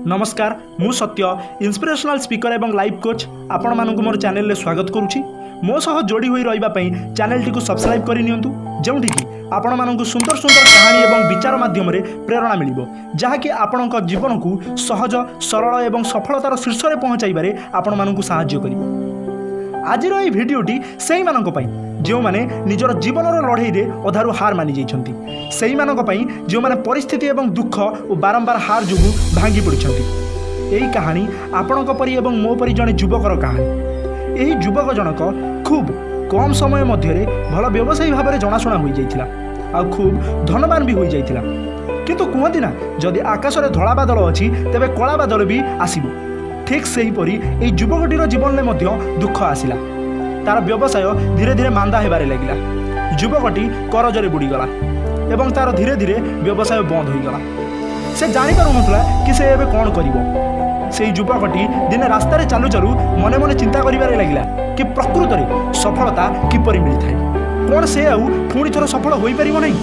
ନମସ୍କାର, ମୁଁ ସତ୍ୟ, ଇନ୍ସପିରେସନାଲ୍ ସ୍ପିକର ଏବଂ ଲାଇଫ୍ କୋଚ୍। ଆପଣମାନଙ୍କୁ ମୋର ଚ୍ୟାନେଲରେ ସ୍ୱାଗତ କରୁଛି। ମୋ ସହ ଯୋଡ଼ି ହୋଇ ରହିବା ପାଇଁ ଚ୍ୟାନେଲଟିକୁ ସବସ୍କ୍ରାଇବ୍ କରିନିଅନ୍ତୁ, ଯେଉଁଠିକି ଆପଣମାନଙ୍କୁ ସୁନ୍ଦର ସୁନ୍ଦର କାହାଣୀ ଏବଂ ବିଚାର ମାଧ୍ୟମରେ ପ୍ରେରଣା ମିଳିବ, ଯାହାକି ଆପଣଙ୍କ ଜୀବନକୁ ସହଜ, ସରଳ ଏବଂ ସଫଳତାର ଶୀର୍ଷରେ ପହଞ୍ଚାଇବାରେ ଆପଣମାନଙ୍କୁ ସାହାଯ୍ୟ କରିବ। ଆଜିର ଏହି ଭିଡ଼ିଓଟି ସେଇମାନଙ୍କ ପାଇଁ, ଯେଉଁମାନେ ନିଜର ଜୀବନର ଲଢ଼େଇରେ ଅଧାରୁ ହାର ମାନି ଯାଇଛନ୍ତି, ସେଇମାନଙ୍କ ପାଇଁ ଯେଉଁମାନେ ପରିସ୍ଥିତି ଏବଂ ଦୁଃଖ ଓ ବାରମ୍ବାର ହାର ଯୋଗୁଁ ଭାଙ୍ଗି ପଡ଼ିଛନ୍ତି। ଏହି କାହାଣୀ ଆପଣଙ୍କ ପରି ଏବଂ ମୋ ପରି ଜଣେ ଯୁବକର କାହାଣୀ। ଏହି ଯୁବକ ଜଣକ ଖୁବ୍ କମ୍ ସମୟ ମଧ୍ୟରେ ଭଲ ବ୍ୟବସାୟୀ ଭାବରେ ଜଣାଶୁଣା ହୋଇଯାଇଥିଲା ଆଉ ଖୁବ୍ ଧନବାନ ବି ହୋଇଯାଇଥିଲା। କିନ୍ତୁ କୁହନ୍ତି ନା, ଯଦି ଆକାଶରେ ଧଳା ବାଦଲ ଅଛି, ତେବେ କଳା ବାଦଲ ବି ଆସିବ। ଠିକ୍ ସେହିପରି ଏହି ଯୁବକଟିର ଜୀବନରେ ମଧ୍ୟ ଦୁଃଖ ଆସିଲା। ତାର ବ୍ୟବସାୟ ଧୀରେ ଧୀରେ ମାନ୍ଦା ହେବାରେ ଲାଗିଲା। ଯୁବକଟି କରଜରେ ବୁଡ଼ିଗଲା ଏବଂ ତାର ଧୀରେ ଧୀରେ ବ୍ୟବସାୟ ବନ୍ଦ ହୋଇଗଲା। ସେ ଜାଣିପାରୁନଥିଲା କି ସେ ଏବେ କ'ଣ କରିବ। ସେଇ ଯୁବକଟି ଦିନେ ରାସ୍ତାରେ ଚାଲୁ ଚାଲୁ ମନେ ମନେ ଚିନ୍ତା କରିବାରେ ଲାଗିଲା କି ପ୍ରକୃତରେ ସଫଳତା କିପରି ମିଳିଥାଏ? କ'ଣ ସେ ଆଉ ପୁଣି ଥରେ ସଫଳ ହୋଇପାରିବ ନାହିଁ?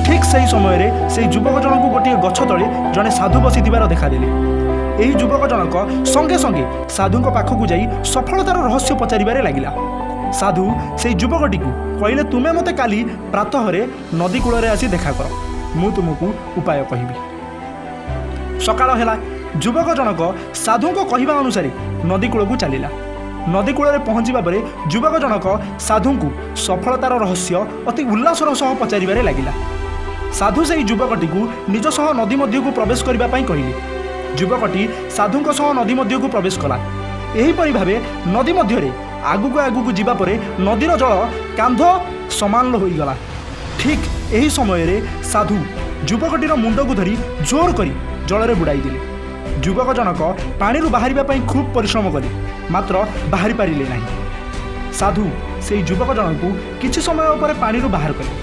ଠିକ୍ ସେହି ସମୟରେ ସେଇ ଯୁବକ ଜଣକୁ ଗୋଟିଏ ଗଛ ତଳେ ଜଣେ ସାଧୁ ବସିଥିବାର ଦେଖାଦେଲେ। ଏହି ଯୁବକ ଜଣକ ସଙ୍ଗେ ସଙ୍ଗେ ସାଧୁଙ୍କ ପାଖକୁ ଯାଇ ସଫଳତାର ରହସ୍ୟ ପଚାରିବାରେ ଲାଗିଲା। ସାଧୁ ସେଇ ଯୁବକଟିକୁ କହିଲେ, "ତୁମେ ମୋତେ କାଲି ପ୍ରାତଃରେ ନଦୀ କୂଳରେ ଆସି ଦେଖା କର, ମୁଁ ତୁମକୁ ଉପାୟ କହିବି।" ସକାଳ ହେଲା। ଯୁବକ ଜଣକ ସାଧୁଙ୍କ କହିବା ଅନୁସାରେ ନଦୀ କୂଳକୁ ଚାଲିଲା। ନଦୀ କୂଳରେ ପହଞ୍ଚିବା ପରେ ଯୁବକ ଜଣକ ସାଧୁଙ୍କୁ ସଫଳତାର ରହସ୍ୟ ଅତି ଉଲ୍ଲାସର ସହ ପଚାରିବାରେ ଲାଗିଲା। ସାଧୁ ସେହି ଯୁବକଟିକୁ ନିଜ ସହ ନଦୀ ମଧ୍ୟକୁ ପ୍ରବେଶ କରିବା ପାଇଁ କହିଲେ। ଯୁବକଟି ସାଧୁଙ୍କ ସହ ନଦୀ ମଧ୍ୟକୁ ପ୍ରବେଶ କଲା। ଏହିପରି ଭାବେ ନଦୀ ମଧ୍ୟରେ ଆଗକୁ ଆଗକୁ ଯିବା ପରେ ନଦୀର ଜଳ କାନ୍ଧ ସମାନ ହୋଇଗଲା। ଠିକ୍ ଏହି ସମୟରେ ସାଧୁ ଯୁବକଟିର ମୁଣ୍ଡକୁ ଧରି ଜୋର କରି ଜଳରେ ବୁଡ଼ାଇ ଦେଲେ। ଯୁବକ ଜଣକ ପାଣିରୁ ବାହାରିବା ପାଇଁ ଖୁବ୍ ପରିଶ୍ରମ କଲେ, ମାତ୍ର ବାହାରି ପାରିଲେ ନାହିଁ। ସାଧୁ ସେଇ ଯୁବକ ଜଣକୁ କିଛି ସମୟ ପରେ ପାଣିରୁ ବାହାର କଲେ।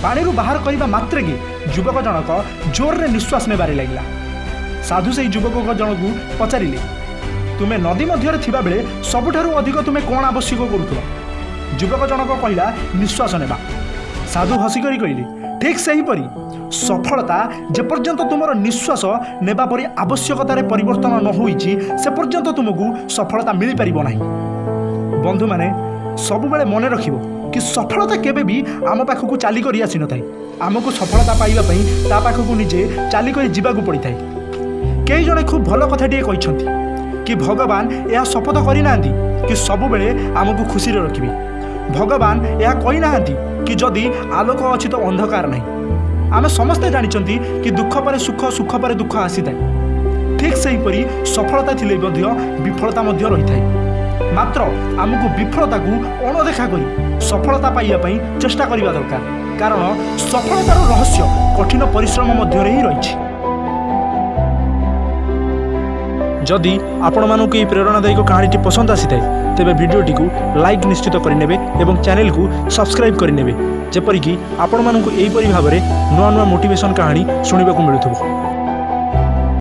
ପାଣିରୁ ବାହାର କରିବା ମାତ୍ରକେ ଯୁବକ ଜଣକ ଜୋରରେ ନିଶ୍ୱାସ ନେବାରେ ଲାଗିଲା। ସାଧୁ ସେଇ ଯୁବକ ଜଣକୁ ପଚାରିଲେ, "ତୁମେ ନଦୀ ମଧ୍ୟରେ ଥିବାବେଳେ ସବୁଠାରୁ ଅଧିକ ତୁମେ କ'ଣ ଆବଶ୍ୟକ କରୁଥିଲ?" ଯୁବକ ଜଣକ କହିଲା, "ନିଶ୍ୱାସ ନେବା।" ସାଧୁ ହସିକରି କହିଲେ, "ଠିକ୍ ସେହିପରି ସଫଳତା ଯେପର୍ଯ୍ୟନ୍ତ ତୁମର ନିଶ୍ୱାସ ନେବା ପରି ଆବଶ୍ୟକତାରେ ପରିବର୍ତ୍ତନ ନ ହୋଇଛି, ସେ ପର୍ଯ୍ୟନ୍ତ ତୁମକୁ ସଫଳତା ମିଳିପାରିବ ନାହିଁ।" ବନ୍ଧୁମାନେ, ସବୁବେଳେ ମନେ ରଖିବ କି ସଫଳତା କେବେ ବି ଆମ ପାଖକୁ ଚାଲିକରି ଆସିନଥାଏ। ଆମକୁ ସଫଳତା ପାଇବା ପାଇଁ ତା ପାଖକୁ ନିଜେ ଚାଲିକରି ଯିବାକୁ ପଡ଼ିଥାଏ। କେହି ଜଣେ ଖୁବ୍ ଭଲ କଥାଟିଏ କହିଛନ୍ତି କି ଭଗବାନ ଏହା ଶପଥ କରିନାହାନ୍ତି କି ସବୁବେଳେ ଆମକୁ ଖୁସିରେ ରଖିବେ। ଭଗବାନ ଏହା କହିନାହାନ୍ତି କି ଯଦି ଆଲୋକ ଅଛି ତ ଅନ୍ଧକାର ନାହିଁ। ଆମେ ସମସ୍ତେ ଜାଣିଛନ୍ତି କି ଦୁଃଖ ପରେ ସୁଖ, ସୁଖ ପରେ ଦୁଃଖ ଆସିଥାଏ। ଠିକ୍ ସେହିପରି ସଫଳତା ଥିଲେ ମଧ୍ୟ ବିଫଳତା ମଧ୍ୟ ରହିଥାଏ। ମାତ୍ର ଆମକୁ ବିଫଳତାକୁ ଅଣଦେଖା କରି ସଫଳତା ପାଇବା ପାଇଁ ଚେଷ୍ଟା କରିବା ଦରକାର, କାରଣ ସଫଳତାର ରହସ୍ୟ କଠିନ ପରିଶ୍ରମ ମଧ୍ୟରେ ହିଁ ରହିଛି। ଯଦି ଆପଣମାନଙ୍କୁ ଏହି ପ୍ରେରଣାଦାୟକ କାହାଣୀଟି ପସନ୍ଦ ଆସିଥାଏ, ତେବେ ଭିଡ଼ିଓଟିକୁ ଲାଇକ୍ ନିଶ୍ଚିତ କରିନେବେ ଏବଂ ଚ୍ୟାନେଲକୁ ସବସ୍କ୍ରାଇବ୍ କରିନେବେ, ଯେପରିକି ଆପଣମାନଙ୍କୁ ଏହିପରି ଭାବରେ ନୂଆ ନୂଆ ମୋଟିଭେସନ୍ କାହାଣୀ ଶୁଣିବାକୁ ମିଳୁଥିବ।